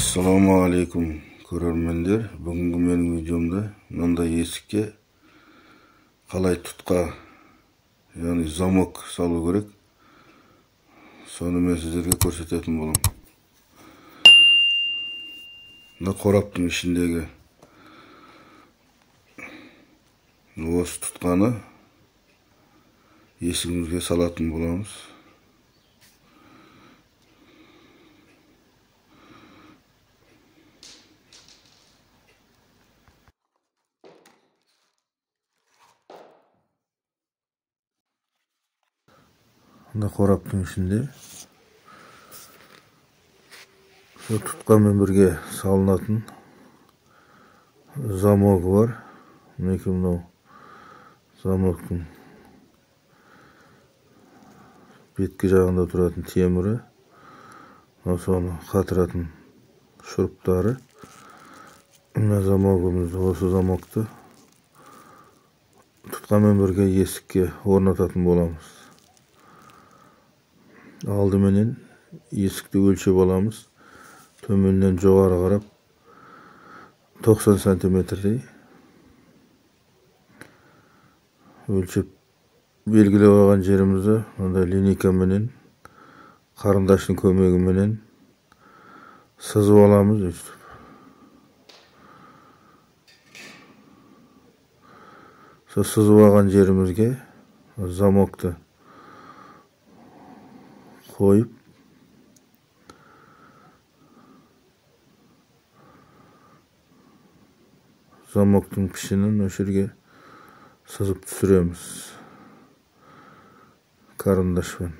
Ассалаумағалейкум көрермендер. Бүгінгі менің видеомда мынандай есікке қалай тұтқа, яғни замок салу керек, соны мен сіздерге көрсететін боламын. Мына қораптың ішіндегі осы тұтқаны есігімізге салатын боламыз. Мына қораптың ішінде сол тұтқамен бірге салынатын замогы бар. Мінекей мынау замоктың беткі жағында тұратын темірі, мынау соны қатыратын шуруптары. Мына замогымызды, осы замокты тұтқамен бірге есікке орнататын боламыз. Алдыменен есікті өлшеп аламыз. Төменнен жоғары қарап 90 сантиметрдей өлшеп белгілеп алған жерімізді мындай линейкаменен, қарындаштың көмегіменен сызып аламыз. Өйстіп сол сызып алған жерімізге замокты қойып, замоктың пішінін осы жерге сызып түсіреміз карандашпен.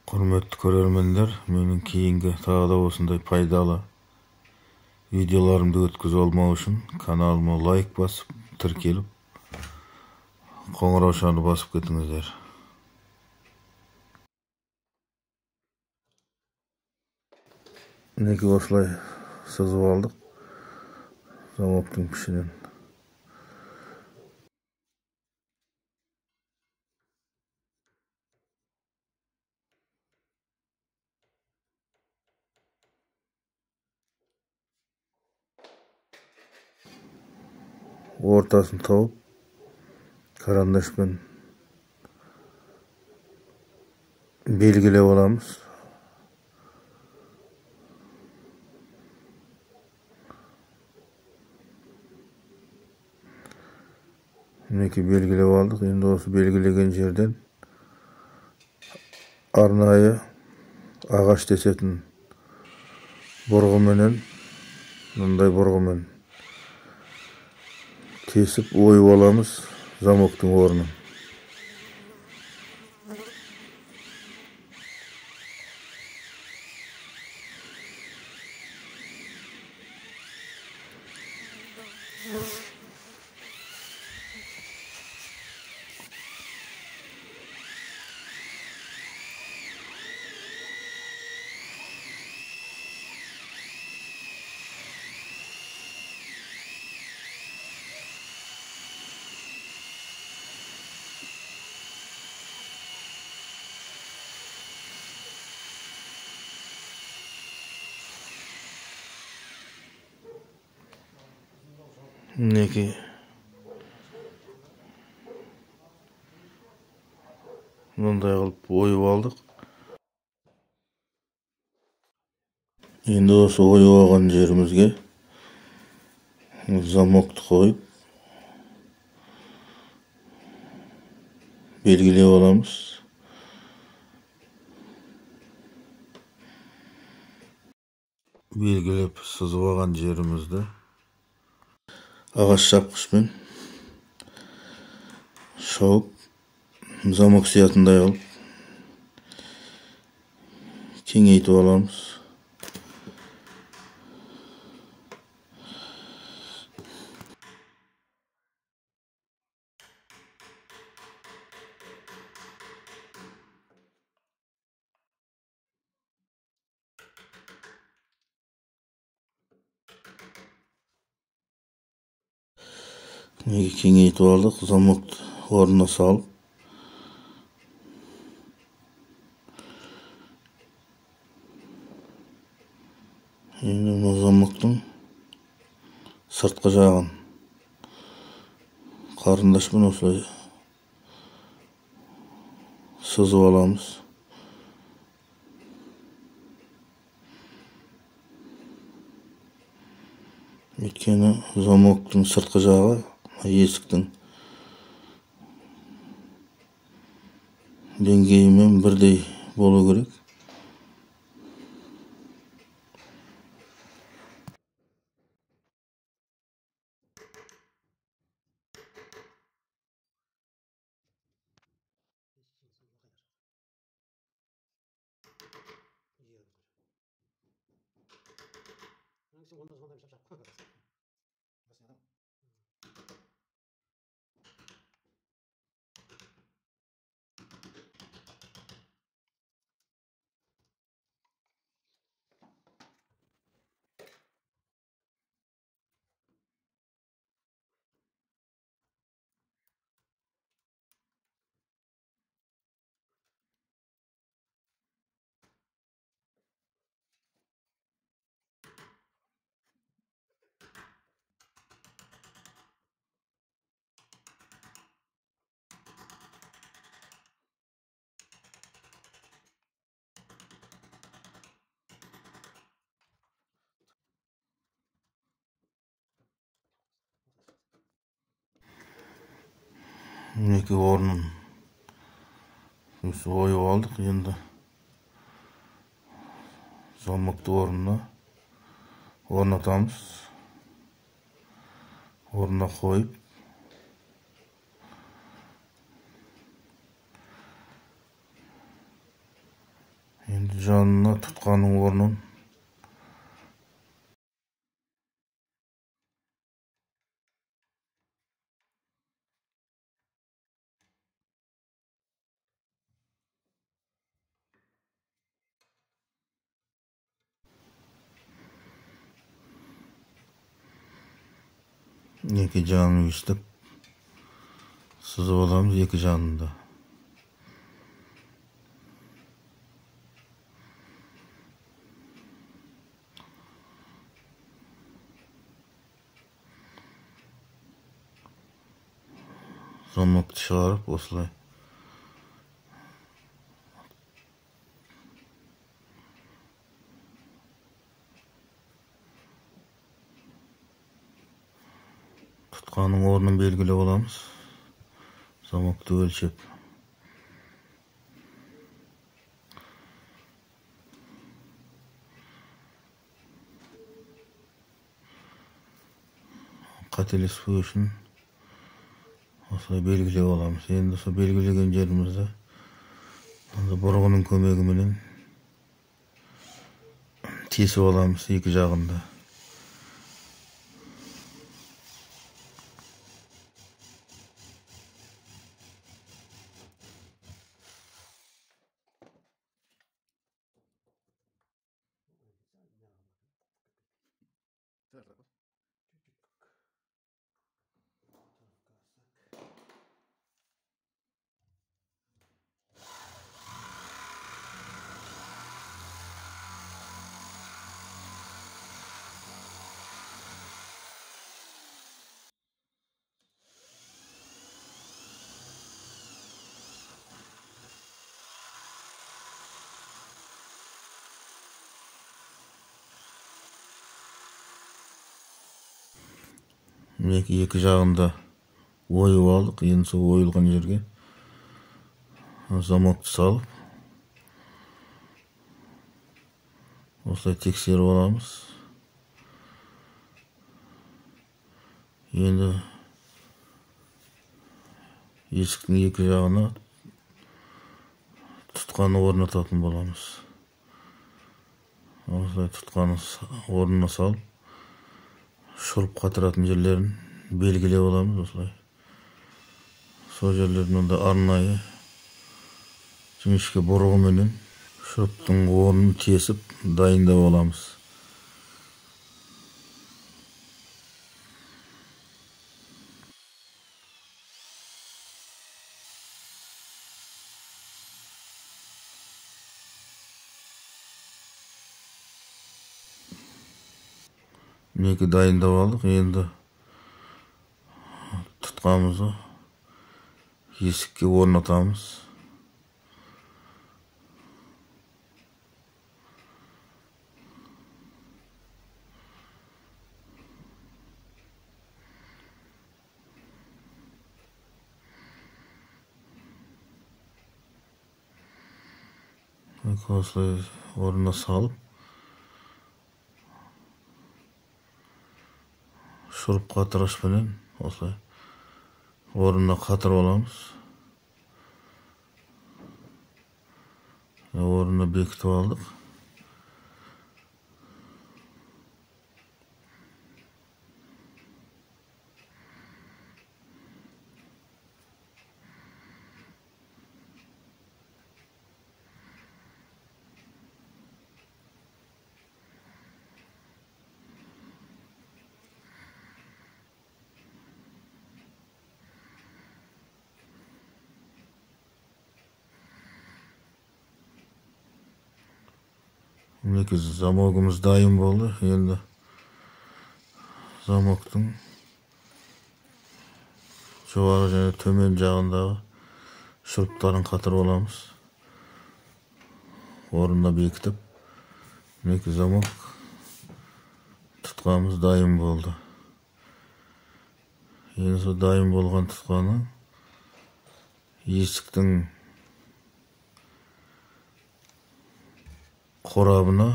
Құрметті көрермендер, менің кейінгі тағы да осындай пайдалы видеоларымды өткізіп алмау үшін каналыма лайк басып, тіркеліп, қоңыраушаны басып кетіңіздер. Мінекей осылай сызып алдық замоктың пішінін. Ортасын тауып, карандашпен белгілеп аламыз. Мінекей белгілеп алдық. Енді осы белгілеген жерден арнайы ағаш тесетін бұрғыменен, мындай бұрғымен тесіп ойып аламыз замоктың орнын. Мінекей мындай қылып ойып алдық. Енді осы ойып алған жерімізге замокты қойып белгілеп аламыз. Белгілеп сызып алған жерімізді ағаш шапқышпен шауып, замок сиятындай қылып кеңейтіп аламыз. Неге кеңейтіп алдық, замокты орнына салып, Енді мына замоктың сыртқы жағын қарындашпен осылай сызып аламыз. Өйткені замоктың сыртқы жағы есіктің деңгейімен бірдей болу керек. Мінекей орнын ойып алдық. Енді замокты орнына орнатамыз. Орнына қойып енді жанына тұтқаның орнын екі жағын өстіп сызып аламыз, екі жағында. Замокты шығарып осылай тұтқаның орнын белгілеп аламыз. Замокты өлшеп. Қателеспеу үшін осылай белгілеп аламыз. Енді сол белгілеген жерімізді бұрғының көмегіменен тесіп аламыз екі жағында. Мінекей екі жағында ойып алдық. Енді сол ойылған жерге замокты салып осылай тексеріп аламыз. Енді есіктің екі жағына тұтқаны орнататын боламыз. Осылай тұтқаны орнына салып шұруп қатыратын жерлерін белгілеп аламыз осылай. Сол жерлерін онда арнайы жіңішке бұрғыменен шұруптың орнын тесіп дайындап аламыз. Мінекей дайындап алдық. Енді тұтқамызды есікке орнатамыз. Осылай орнына салып, шуруп қатырғышпенен осылай орнына қатырып аламыз. Орнына бекітіп алдық. Мінекей замогымыз дайын болды. Енді замоктың жоғары және төмен жағындағы шуруптарын қатырып аламыз. Орнына бекітіп, мінекей замок тұтқамыз дайын болды. Енді сол дайын болған тұтқаны есіктің қорабына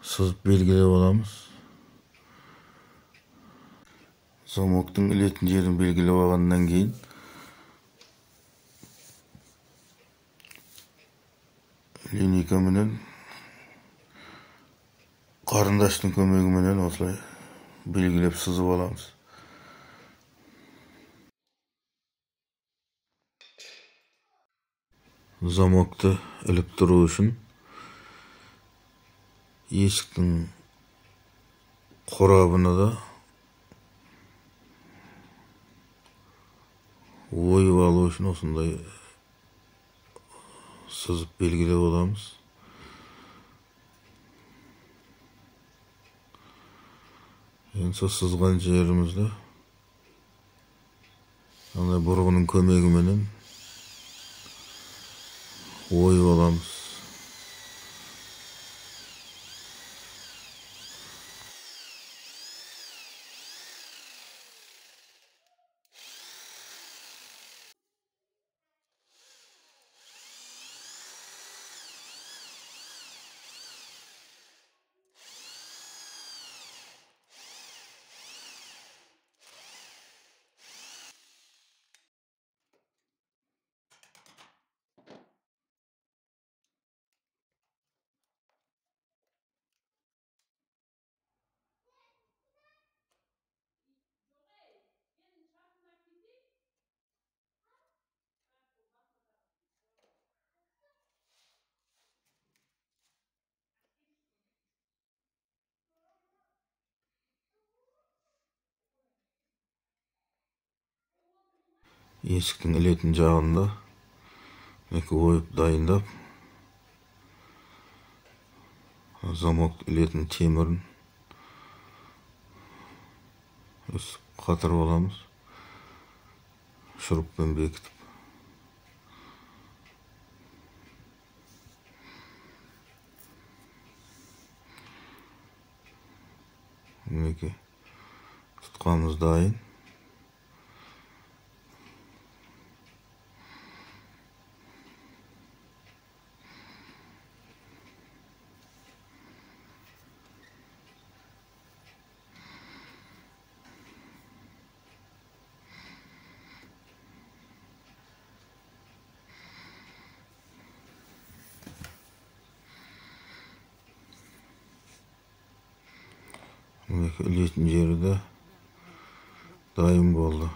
сызып белгілеп аламыз. Замоктың ілетін жерін белгілеп алғаннан кейін линейкаменен, қарындаштың көмегіменен осылай белгілеп сызып аламыз. Замокты іліп тұру үшін есіктің қорабына да ойып алу үшін осындай сызып белгілеп аламыз. Енді сол сызған жерімізді андай бұрғының көмегіменен ойып аламыз. Есіктің ілетін жағында екі ойып дайындап, замок ілетін темірін өстіп қатырып аламыз, шуруппен бекітіп. Мінекей тұтқамыз дайын. Ілетін жері де дайын болды.